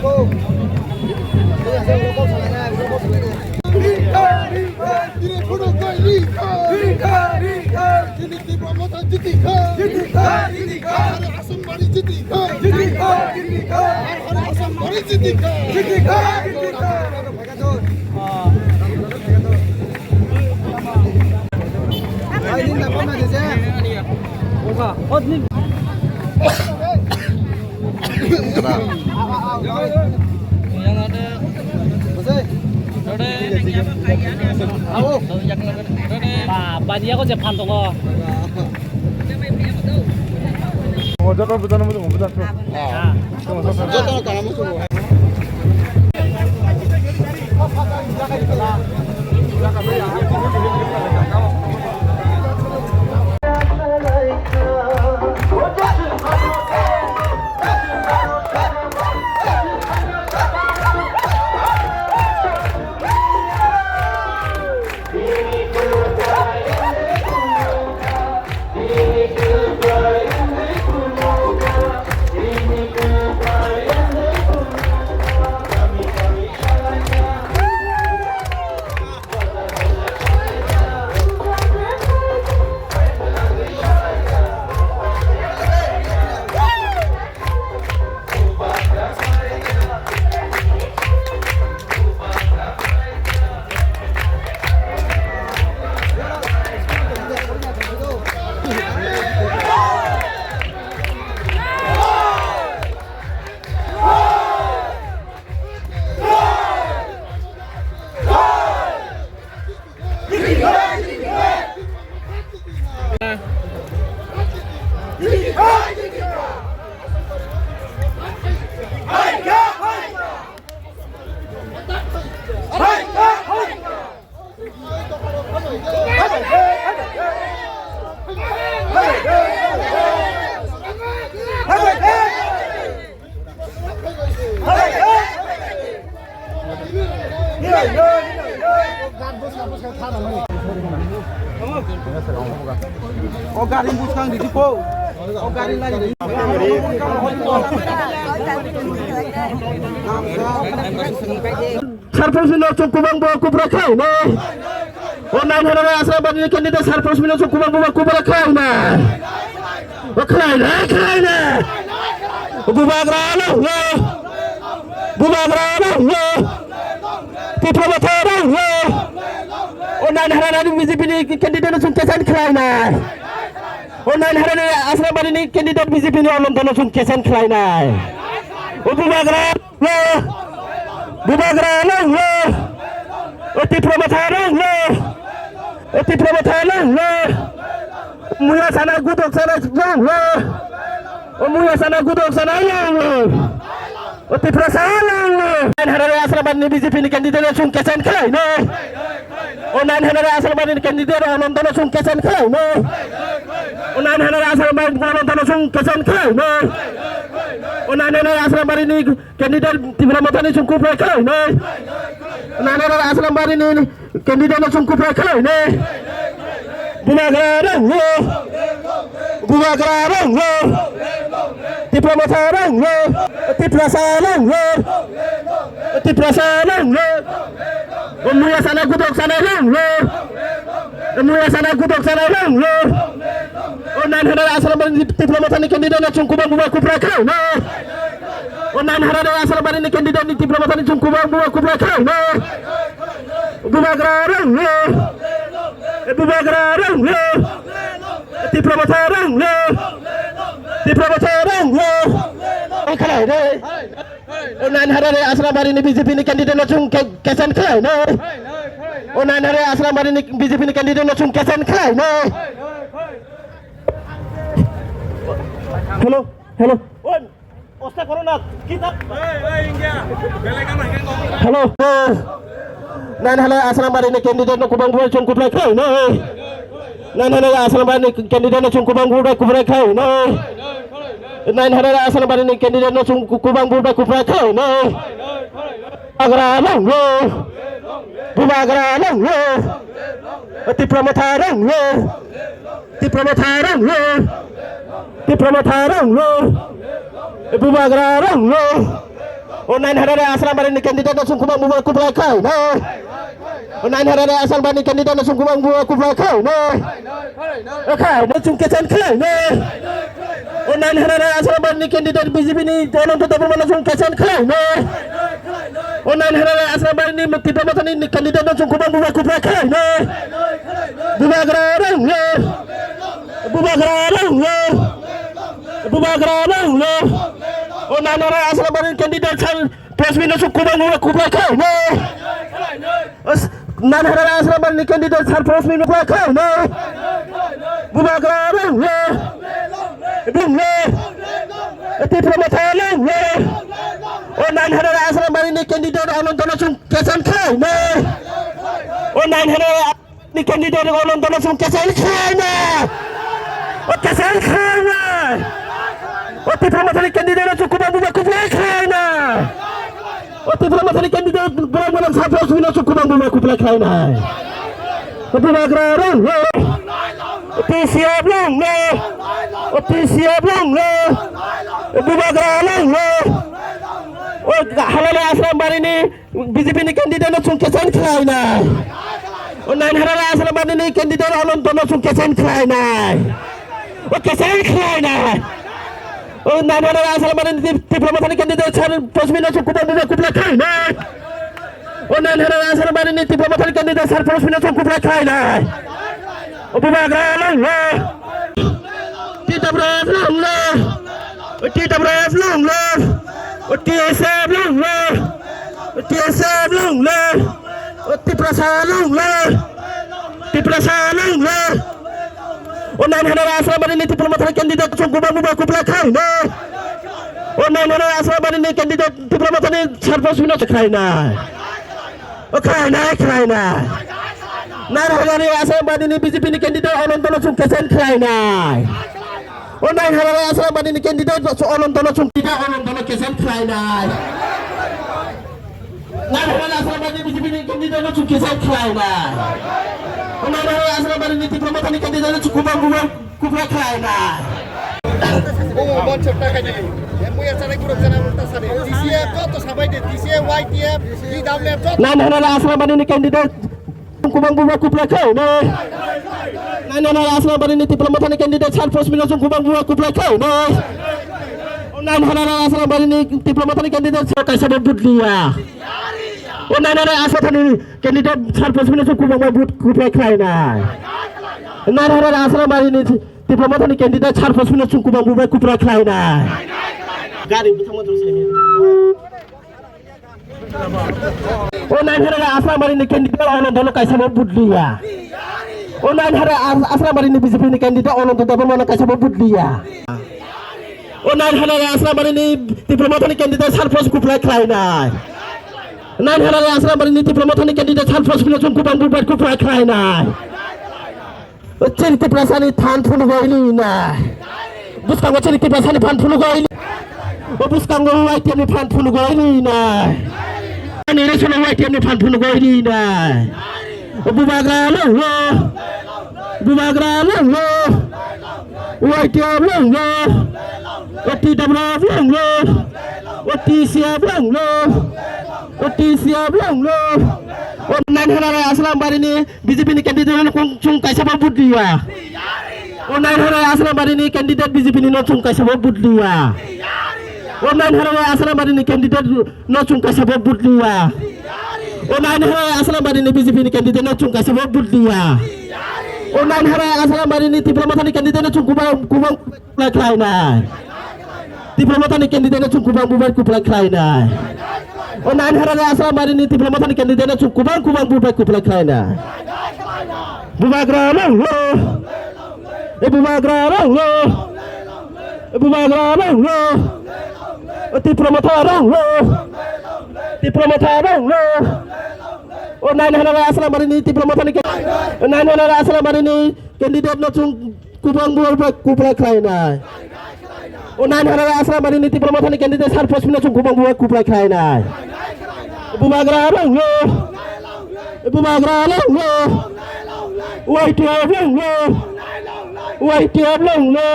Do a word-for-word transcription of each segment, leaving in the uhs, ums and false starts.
Ba, ba, dia ko je phan tongo. Joto bujana muchungo, bujakhe. Ah. Joto kana muchungo. O gari buskang di po. O gari lari. Sarpos ni nok chwng kubang bo kubra khlainai. O nine hundred Asrabadi ni candidate Sarpos ni nok chwng kubang bo kubra khlainai. O khlainai, khlainai. Bubagra no, no. Bubagra no, no. Tipra Motha no, no. O nine hundred ni B J P ni candidate no chwng kesan khlainai. O nine hundred Asrabadi ni candidate B J P ni Ananta no chwng kesan khlainai. O Bubagra. Bubagra longlo. O Tipra Motha longlo. O Tipra Motha longlo. Muya sana gudok sana longlo. O muya sana gudok sana longlo. O Tipra sana longlo. Nine hundred Asrabadi ni B J P ni candidate no chwng kesan khlainai. O nine hundred Asrabadi ni candidate Ananta no chwng kesan khlainai. O nine hundred Asrabadi ni Ananta no chwng kesan khlainai. O nine hundred Asrabadi ni candidate Tipra Motha ni chwng kubra khlainai. Nine hundred Asrabadi ni candidate no chwng kubra khlainai. Bubagra longlo. Bubagra longlo. Tipra Motha longlo. Tiprasa longlo. Tiprasa longlo. O muya sana gudok sana longlo. O muya sana gudok sana longlo. O nine hundred Asrabadi ni Tipra Motha ni candidate no chwng kubang buba kubra khlainai. O nine hundred Asrabadi ni candidate ni Tipra Motha ni chwng kubang buba kubra khlainai. Bubagra longlo. Bubagra longlo. Tipra Motha longlo. Tipra Motha longlo. O khlainai. O nine hundred Asrabadi ni B J P ni candidate no chwng ke-, kesan khlainai. O nine hundred Asrabadi ni B J P ni candidate no chwng kesan khlainai. Hello, hello. Osta corona, kita. Hello. Nine hundred Asrabadi ni candidate no kubang buba chwng kubra khlainai. Nine hundred Asrabadi ni candidate no chwng kubang buba kubra khlainai. Nine hundred Asrabadi ni candidate no chwng ku-, kubang buba kubra khlainai. Bubagra longlo. Bubagra longlo. Tipra Motha longlo. Tipra Motha longlo. Tipra Motha longlo. Bubagra longlo. O nine hundred Asrambari ni candidate no chwng kubang bubai kuplai khlainai. O nine hundred Asrambari ni candidate no chwng kubang bubai kuplai khlainai. Khlainai, no chwng kechen khlainai. O nine hundred Asrambari ni candidate B J P ni Ananta Debbarma no chwng kechen khlainai. O nine hundred Asrambari ni Tipra Motha ni candidate no chwng kubang bubai kuplai khlainai. Bubagra rang no. Bubagra rang no. Bubagra rang no. O nine hundred Asrambari ni candidate sir Prasmino chwng kubang bubai kuplai khlainai. Nine hundred Asrambari ni candidate sir Prasmino kuplai khlainai. Bubagra rang no. Rang no. Tipra Motha rang no. O nine hundred Asrambari ni candidate Ananta no chwng kechen khlainai. O nine hundred ni candidate Ananta no chwng kechen khlainai. O kechen khlainai. O Tipra Motha ni candidate no chwng kubang bubai kuplai khlainai. O Tipra Motha ni candidate borok borok sir Prasmino chwng kubang bubai kuplai khlainai. O Bubagra rang no. O T C F rang no. O T C F rang no. O Bubagra rang no. O halale Asrambari ni B J P ni candidate no chwng kechen khlainai. O nine hundred Asrambari ni candidate Ananta no chwng kechen khlainai. O kechen khlainai. O nine hundred Asrambari ni Tipra Motha ni candidate sir Prasmino chwng kubang bubai kuplai khlainai. O nine hundred Asrambari ni Tipra Motha ni candidate sir Prasmino chwng kuplai khlainai. O Bubagra rang no. T W F rang no. T W F rang no. T S F rang no. T S F rang no. Tiprasa rang no. Tiprasa rang no. O nine hundred Asrambari ni Tipra Motha ni candidate chwng kubang bubai kuplai khlainai. O nine hundred Asrambari ni candidate Tipra Motha ni sir Prasmino khlainai. O khlainai, khlainai. Nine hundred Asrambari ni B J P ni candidate Ananta no chwng kechen khlainai. O nine hundred Asrambari ni candidate Ananta no chwng, Ananta no kechen khlainai. Nine hundred Asrambari ni B J P ni candidate no chwng kechen khlainai. O nine hundred Asrambari ni Tipra Motha ni candidate no chwng kubang kubang Kubra khlaina. Omo manchor takai di. Muya chanai kurok chana ulta sani. T C F joto sabai de, T C F, Y T F, T W F joto. Nine hundred Asrambari ni candidate kubang buba kubra khlaina. Nine hundred Asrambari ni Tipra Motha ni candidate sir Prasmino chwng kubang buba kubra khlaina. Nine hundred Asrambari ni Tipra Motha ni candidate sir kaisa bo budliya. O nine hundred Asrambari ni candidate sir Prasmino chwng kubang buba kubra khlaina. Nine hundred Asrambari ni Tipra Motha ni candidate sir Prasmino chwng kubang bubai kubra khlainai. Gari bwthangma jor saini. O nine hundred Asrambari ni candidate Ananta no kaisa bo budliya. O nine hundred As-, Asrambari ni B J P ni candidate Ananta Debbarma no kaisa bo budliya. O nine hundred Asrambari ni Tipra Motha ni candidate sir Pras kubra khlainai. Nine hundred Asrambari ni Tipra Motha ni candidate sir Prasmino chwng kubang bubai kubra khlainai. Chini Tiprasani phan phunugwi nai. Bwskango chini Tiprasani phan phunugwi. O bwskango Y T F ni phan phunugwi nai. Ani election Y T F ni phan phunugwi nai. O bubagra longlo. Bubagra longlo. Y T F longlo. O T W F longlo. O T C F longlo. O T C F longlo. O nine hundred Asrambari ni B J P ni candidate no kung chung kaisa bo budliya. O nine hundred Asrambari ni candidate B J P ni no chung kaisa bo budliya. O nine hundred Asrambari ni candidate no chung kaisa bo budliya. O nine hundred Asrambari ni B J P ni candidate no chung kaisa bo budliya. O nine hundred Asrambari ni Tipra Motha ni candidate no chung kubang kubang Kubla khlainai. Tipra Motha ni candidate no chung kubang bubai kubla khlainai. O nine hundred Asrambari ni Tipra Motha ni candidate no chung kubang kubang bubai kubla khlainai. Bubagra ronglo. E bubagra ronglo. E bubagra ronglo. O Tipra Motha ronglo. Tipra Motha ronglo. O nine hundred Asrambari ni Tipra Motha ni ca-, o nine hundred Asrambari ni candidate no chung kubang bubai kubla khlainai. O nine hundred Asrambari ni Tipra Motha ni candidate sir Prasmino chung kubang bubai kubla khlainai. Bubagra ronglo. Bubagra ronglo. Y T F ronglo. Y T F ronglo.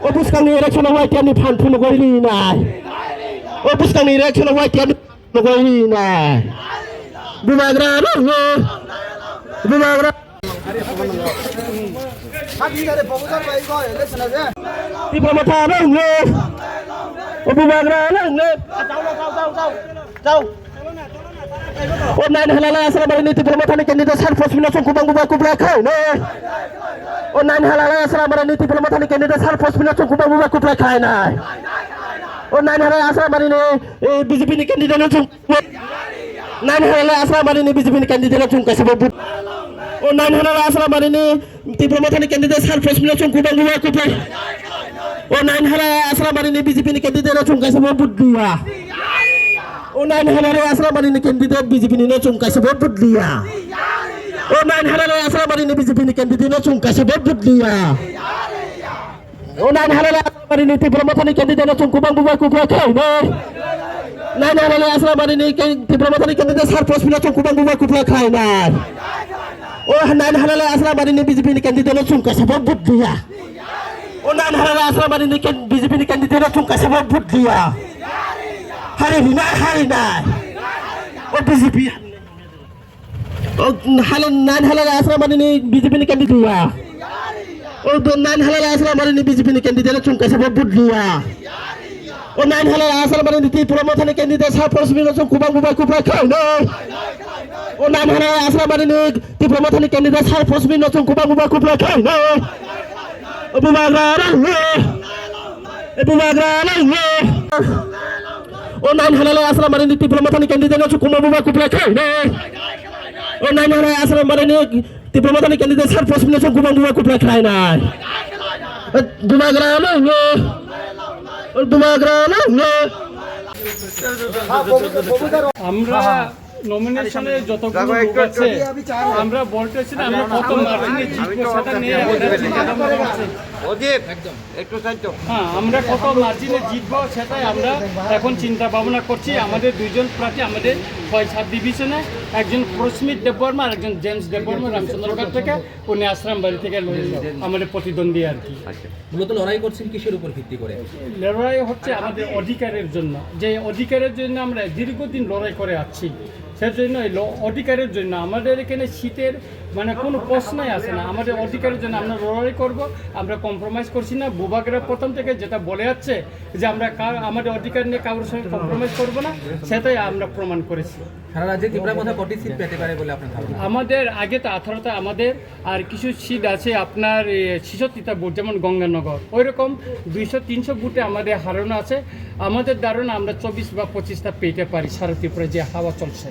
O bwskangni election o Y T F ni phan phunugwi rinai. O bwskangni reaction o Y T F ni nugwi nai. Bubagra rwngwi. Bubagra. Tipra Motha rwngwi. O Bubagra rwngwi. O nine halala Asrambari ni Tipra Motha ni candidate sir post bini chwng kubang bubai kuplai khai nai. O nine halala Asrambari ni Tipra Motha ni candidate sir post bini chwng kubang bubai kuplai khai nai. O nine halala Asrambari ni, eh, B J P ni candidate no chwng. Nine halala Asrambari ni B J P ni candidate no chwng kaisa bo vote. O nine halala Asrambari ni Tipra Motha ni candidate sir post bini chwng kubang bubai kuplai. O nine halala Asrambari ni B J P ni candidate no chwng kaisa bo vote diya. O nine halala Asrambari ni candidate B J P ni no chwng kaisa bo vote diya. O nine halala Asrambari ni B J P ni candidate no chwng kaisa bo vote diya. O nine halala Asrambari ni Tipra Motha ni candidate no chwng kubang bubai kuplai khai nai. Nine halala Asrambari ni ken-, Tipra Motha ni candidate sir post bini chwng kubang bubai kuplai khai nai. O nine halala Asrambari ni B J P ni candidate no chwng kaisa bo vote diya. O nine halala Asrambari ni ken-, B J P ni candidate no chwng kaisa bo vote diya. Hari hinai, hari nai. O B J P. O hala nine halala Asrambari ni B J P ni candidate ya. O do nine halala Asrambari ni B J P ni candidate no chwng kaisa bo vote diya. O nine halala Asrambari ni Tipra Motha ni candidate sir post bini no chwng kubang bubai kuplai khai nai. O nine halala Asrambari ni Tipra Motha ni candidate sir post bini no chwng kubang bubai kuplai khai nai. O Bubagra rwngwi. O Bubagra rwngwi. O nine halala Asrambari ni Tipra Motha ni candidate no chwng kubang bubai kuplai khai nai. O nine halala Asrambari ni Tipra Motha ni candidate sir post bini no chwng kubang bubai kuplai khai nai. O Bubagra rwngwi. O Bubagra rwngwi. আমরা নমিনেশনে যতগুলো লোক আছে, আমরা বলতেছি না, আমরা কত মার্জিনে জিতবো, সেটা নিয়ে আমরা চিন্তা ভাবনা করছি। অজিত, একটু সাইড দাও। হ্যাঁ, আমরা কত মার্জিনে জিতবো, সেটাই আমরা এখন চিন্তা ভাবনা করছি। আমাদের দুইজন প্রার্থী আমাদের ছয় সাব ডিভিশনে, একজন প্রস্মিত দেববর্মা আর একজন জেমস দেববর্মা রামচন্দ্রগড় থেকে, উনি আশ্রম বাড়ি থেকে লড়ে আমাদের প্রতিদ্বন্দ্বী আর কি। আচ্ছা। মূলত লড়াই করছেন কিসের উপর ভিত্তি করে? লড়াই হচ্ছে আমাদের অধিকারের জন্য, যে অধিকারের জন্য আমরা দীর্ঘদিন লড়াই করে আসছি। সেজন্য এই ল-, অধিকারের জন্য আমাদের এখানে শীতের মানে কোনো প্রশ্নই আসে না। আমাদের অধিকারের জন্য আমরা লড়াই করব, আমরা কম্প্রোমাইজ করছি না। বুবাগরা প্রথম থেকে যেটা বলে যাচ্ছে যে আমরা কা-, আমাদের অধিকার নিয়ে কারোর সঙ্গে কম্প্রোমাইজ করব না, সেটাই আমরা প্রমাণ করেছি। সারা রাজ্যে তিপ্রা মথা কটি সিট পেতে পারে বলে আপনার ধারণা? আমাদের আগে তো আঠারোটা আমাদের, আর কিছু সিট আছে আপনার, এ, ছেষট্টিটা ভোট, যেমন গঙ্গানগর, ওইরকম দুইশো তিনশো ভোটে আমাদের হারানো আছে। আমাদের ধারণা আমরা চব্বিশ বা পঁচিশটা পেতে পারি সারা ত্রিপুরা যে হাওয়া চলছে।